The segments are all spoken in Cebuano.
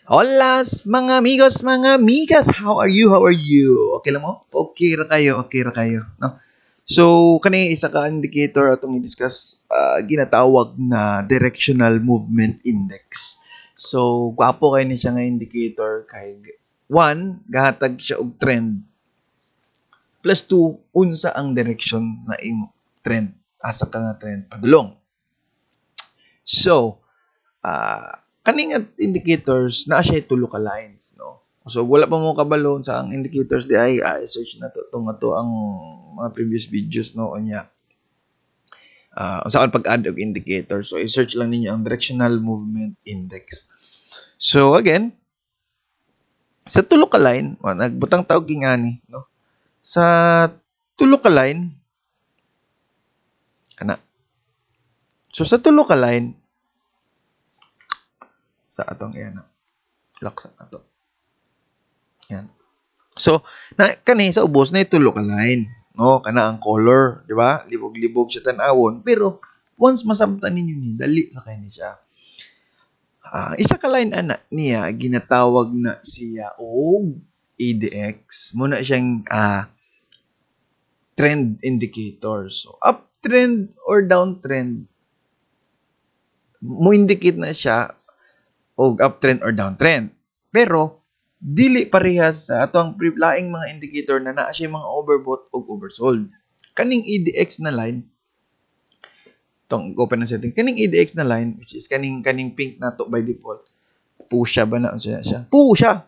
Hola, mga amigos, mga amigas! How are you? How are you? Okay lang mo? Okay ra kayo, okay ra kayo. No? So, kani isa ka indicator atong i-discuss, ginatawag na Directional Movement Index. So, gwapo kay ni siya nga indicator kay one, gahatag siya og trend. Plus two, unsa ang direction na imo trend. Asa ka nga trend padulong. So, kaning indicators naa siya tulo ka lines, no? So wala pa mo kabalo sa ang indicators di ay search na to tong ato ang mga previous videos, no, unya unsaon pag-add og indicator. So i-search lang ninyo ang Directional Movement Index. So again, sa tulo ka line, oh, nagbutang ta og ingani, no? Sa tulo ka line ana. So sa tulo ka line sa atong iyan, lock sa ato. Yan. So, na kani sa ubos na tulo ka line, no? Kana ang color, di ba? Libog-libog siya tan-awon, pero once masabtan ninyo ni, dali ra kay ni siya. Isa ka line ana niya ginatawag na siya og ADX. Muna siyang trend indicator. So, uptrend or downtrend, mo indicate na siya og uptrend or downtrend. Pero dili parehas sa atong laing mga indicator na naa siya mga overbought ug oversold. Kaning ADX na line, tong open na setting, kaning ADX na line, which is kaning pink nato by default. Fuchsia ba na unsa siya? Fuchsia.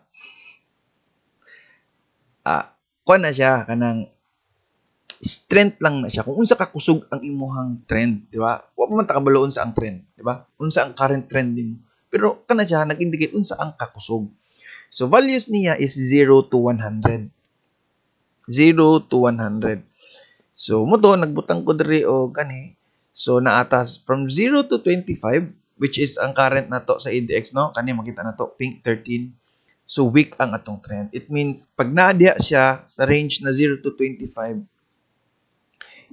Kuan na siya, kanang strength lang na siya kung unsa ka kusog ang imuhang trend, di ba? Wa pa man ta kabalo unsa ang trend, di ba? Unsa ang current trend nimo. Pero kana siya nag-indicate unsa ang kakusog. So values niya is 0 to 100. 0 to 100. So mo to nagbutang ko diri og kani. So naatas from 0 to 25, which is ang current nato sa ADX, no? Kani makita nato pink 13. So weak ang atong trend. It means pag naa diha siya sa range na 0 to 25,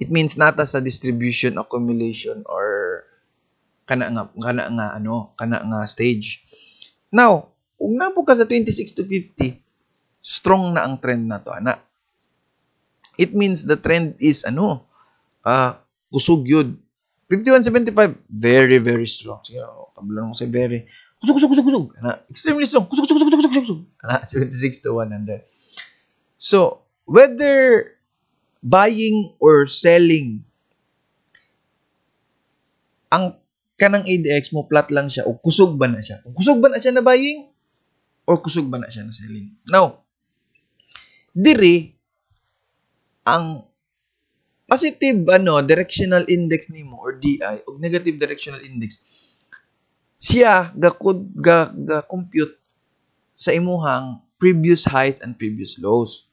it means nata sa distribution, accumulation, or kana nga ano, kana nga stage. Now, ug naa po ka sa 26 to 50, strong na ang trend nato ana. It means the trend is ano, kusog yun. 51.75, very, very strong. Sige, kabalo mo sa very. Kusog, kusog, kusog, kusog. Ana, extremely strong. Kusog, kusog, kusog, kusog, kusog. Ana, 76 to 100. So, whether buying or selling, ang kanang ADX mo plot lang siya o kusog ba na siya. Kung kusog ba na siya na buying or kusog ba na siya na selling. Now, diri ang positive ano directional index nimo or DI og negative directional index siya ga compute sa imuhang previous highs and previous lows.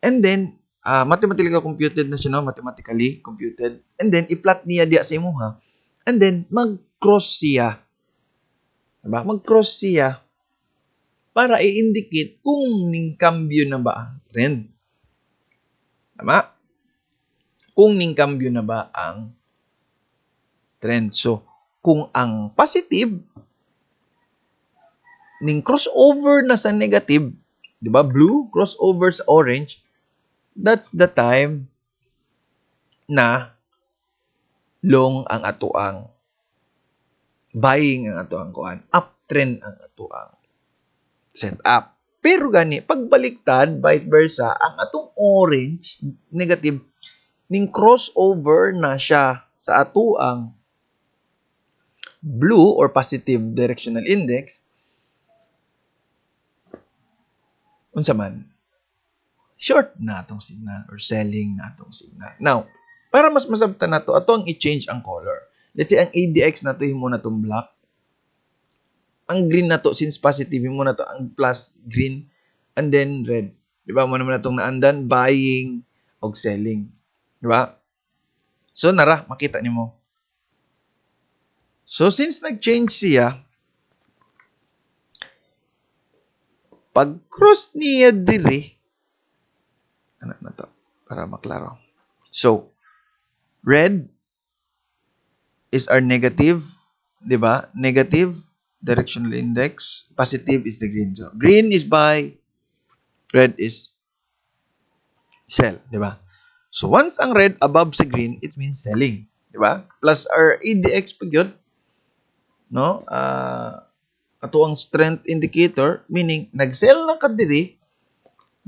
And then mathematically computed na siya, no, mathematically computed. And then i-plot niya diya sa imuha. And then mag-cross siya. Diba? Mag-cross siya para i-indicate kung ning cambio na ba ang trend. Tama? Kung ning cambio na ba ang trend. So, kung ang positive ning crossover na sa negative, 'di ba? Blue crossover sa orange, that's the time na long ang atoang buying, ang atoang kuan, uptrend ang atoang setup. Pero gani, pagbaliktad, vice versa, ang atong orange, negative, ning crossover na siya sa atoang blue or positive directional index, unsa man, short na atong signal or selling na atong signal. Now, para mas masabtan nato, ato ang i-change ang color. Let's say, ang ADX nato himo na tong black. Ang green nato, since positive, himo na to ang plus green and then red. Di ba? Mo naman natong naandan, buying og selling. Di ba? So, nara, makita nimo. So, since nag-change siya, pag-cross niya diri, ano na to, para maklaro. So, red is our negative, di ba? Negative Directional index. Positive is the green. So, green is buy, red is sell, di ba? So, once ang red above sa green, it means selling, di ba? Plus our ADX pa gyud, no? Ato ang strength indicator, meaning nag-sell na ka diri,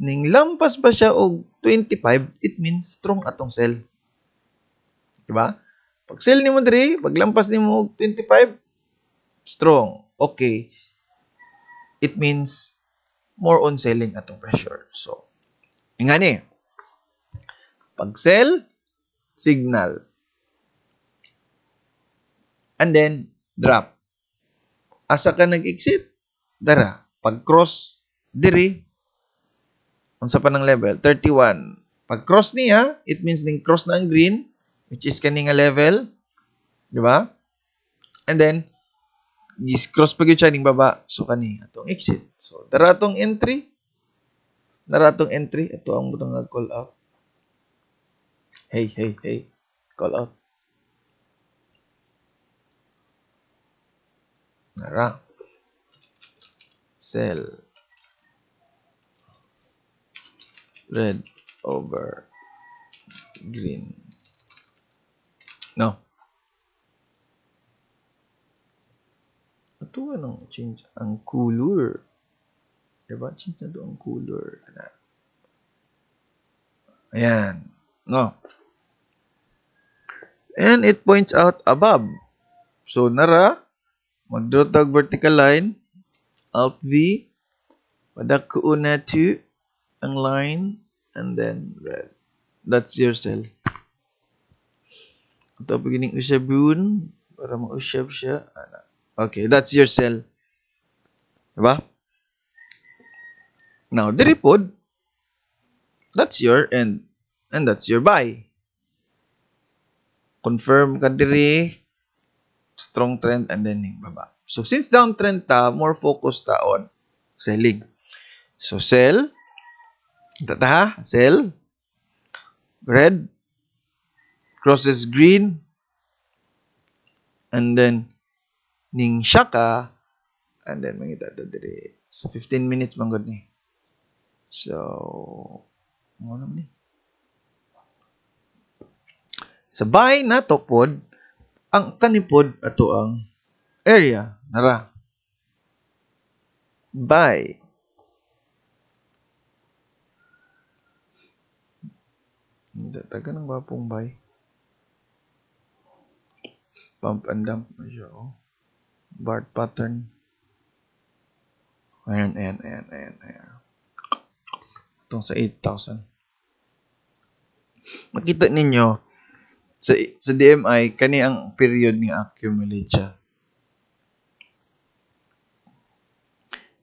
ning lampas ba siya og 25, it means strong atong sell. Di ba? Pag sell nimo diri, pag lampas nimo og 25, strong. Okay. It means more on selling atong pressure. So, nga ni. Pag sell, signal. And then, drop. Asa ka nag-exit? Dara. Pag cross diri, unsa pa ng level? 31. Pag cross niya, it means ning cross na ang green, which is kani nga level. Di ba? And then, gis-cross pa gyud siya ning baba. So, kani atong exit. So, dara atong entry. Dara atong entry. Ato ang butang nga call out. Hey, hey, hey. Call out. Nara. Sell. Red over green. No. Ato anong change ang color. Diba? Change na to ang color. Ayan. No. And it points out above. So, nara, mag-draw tag vertical line, Alt V, padako na to ang line, and then red. That's your cell. Ito, beginning usabun, para ma-usab siya. Okay, that's your cell. Diba? Now, diri pod, that's your end, and that's your buy. Confirm ka diri, strong trend, and then ning baba. So, since downtrend ta, more focus ta on selling. So, sell, tata ha, sell, red, crosses green, and then ning shaka, and then mangita ta diri. So, 15 minutes man gud ni. So, ano ni? Sa buy na to pod, ang kanipod ato ang area nara. Buy. Taga ng gwapong buy. Pump and dump na siya, oh. Bart pattern. Ayan, ayan, ayan, ayan, ayan. Itong sa 8,000. Makita ninyo, sa DMI, kani ang period nga accumulate siya.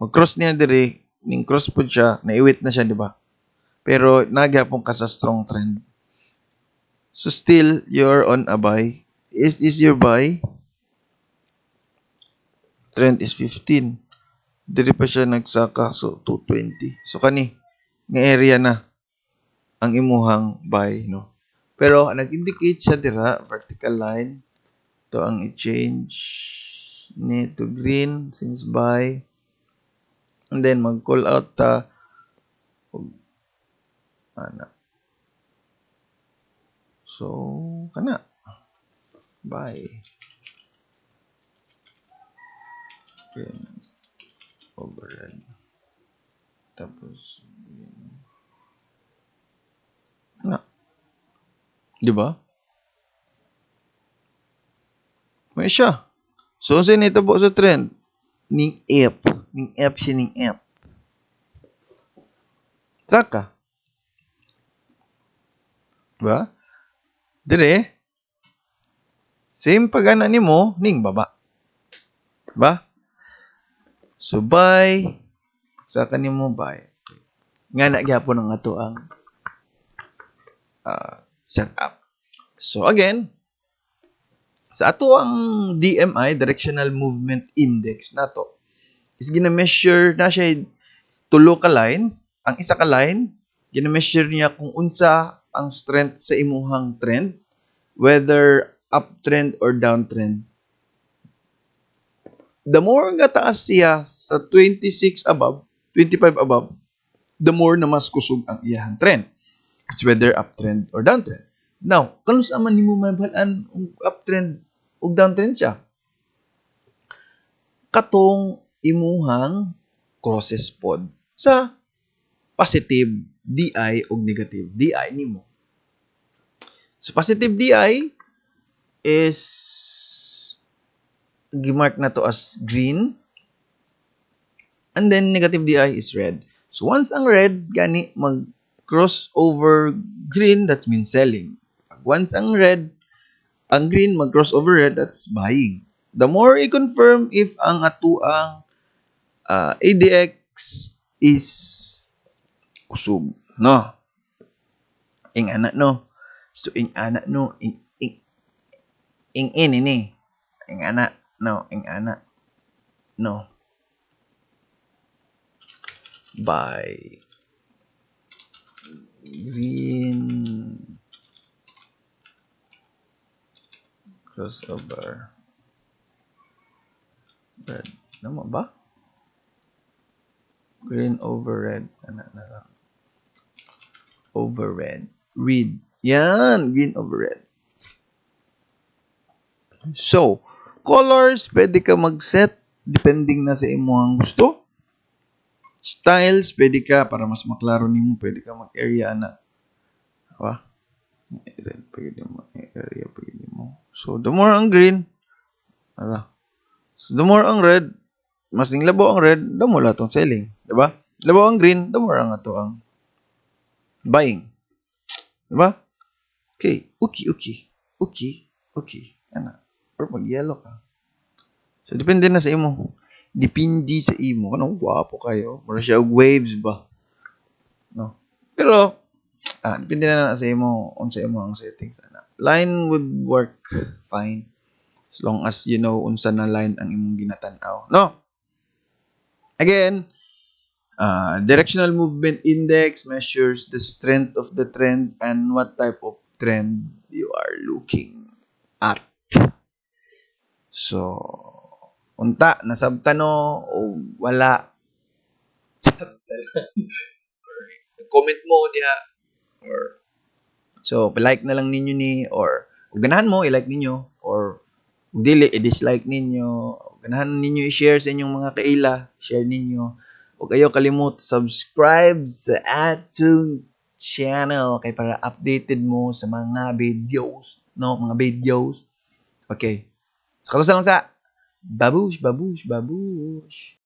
Mag-cross niya diri, ning cross po siya, naiwit na siya, di ba? Pero nagyapon ka sa strong trend. So still, you're on a buy. Is this your buy? Trend is 15. Diri pa siya nagsaka, so 220. So kani, nga area na ang imuhang buy, no? Pero nag-indicate siya dira, vertical line. Ito ang i-change ni to green since buy. And then mag-call out ta ana. So kana buy. Green over red. Tapos green. Na. Di ba? May siya. So, unsa nitabo sa trend? Ning F. Ning F siya, ning F. Saka. Diba? Dire, same pag-ana nimo, ning baba. Diba? So, buy. Saka nimo, buy. Okay. Nga na gyapon ang ato ang setup. So, again, sa ato ang DMI, Directional Movement Index nato, is gina-measure na siya tulo ka lines. Ang isa ka line, gina-measure niya kung unsa ang strength sa imuhang trend, whether uptrend or downtrend. The more nga taas siya sa 26 above, 25 above, the more na mas kusog ang iyahang trend. It's whether uptrend or downtrend. Now, kanus-a man nimo mabal-an kung uptrend ug downtrend siya? Katong imuhang crosses pod sa positive DI ug negative DI nimo. So positive DI is gimark na to as green and then negative DI is red. So once ang red gani mag cross over green, that means selling. Pag once ang red, ang green mag cross over red, that's buying. The more i-confirm if ang atuang ADX is kusog, no? Ing ana, no? So ing ana, no, ing ing ing ini ni. Ing ana, no, ing ana, no. Buy green crossover red. Tama ba? Green over red. Ana na lang. Over red. Read. Yan. Green over red. So, colors, pwede ka mag-set depending na sa imong gusto. Styles, pwede ka, para mas maklaro nimo, pwede ka mag-area na. Diba? Red, pwede mo, area, pwede mo. So, the more ang green, ala. So, the more ang red, mas ning labaw ang red, the more atong selling. Diba? Labaw ang green, the more ang ato ang buying. Diba? Okay. Okay. Ana. Or mag-yellow ka. So, depende na sa imo. Depende sa imo. Kanang gwapo kayo. Mura siya og waves ba? No. Pero, depende na sa imo unsa imo ang settings ana. Line would work fine as long as you know unsa na line ang imong ginatan-aw. No? Again, directional movement index measures the strength of the trend and what type of trend you are looking at. So, unta, nasabtan, no, o wala? Sabtan. Comment mo diha or so like na lang ninyo ni or kung ganahan mo i-like ninyo or kung dili i-dislike ninyo. Kung ganahan ninyo i-share sa inyong mga kaila, share ninyo. Huwag kayo kalimot subscribe sa atong channel kay para updated mo sa mga videos, no, mga videos. Okay, so, kato lang sa babush, babush, babush.